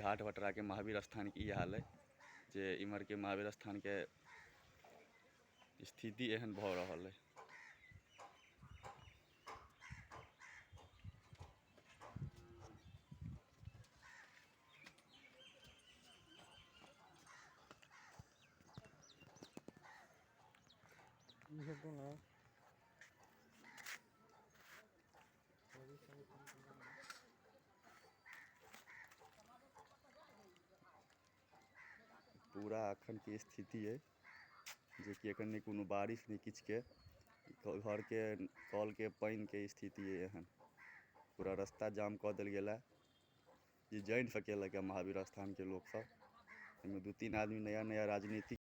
हाट भटराके महावीर स्थानके ई हाल अइ जे इम्हरके महावीर स्थानके स्थिति एहन भऽ रहल अइ। पूरा अखनके स्थिति अइ जेकि एखन नहि कोनो बारिश नहि किछुके घरके कलके पानिके स्थिति अइ एहन। पूरा रस्ता जाम कऽ देल गेल है जे जानि सकेलक महावीर स्थानके लोकसभ। एहिमे 2-3 आदमी नया नया राजनीतिक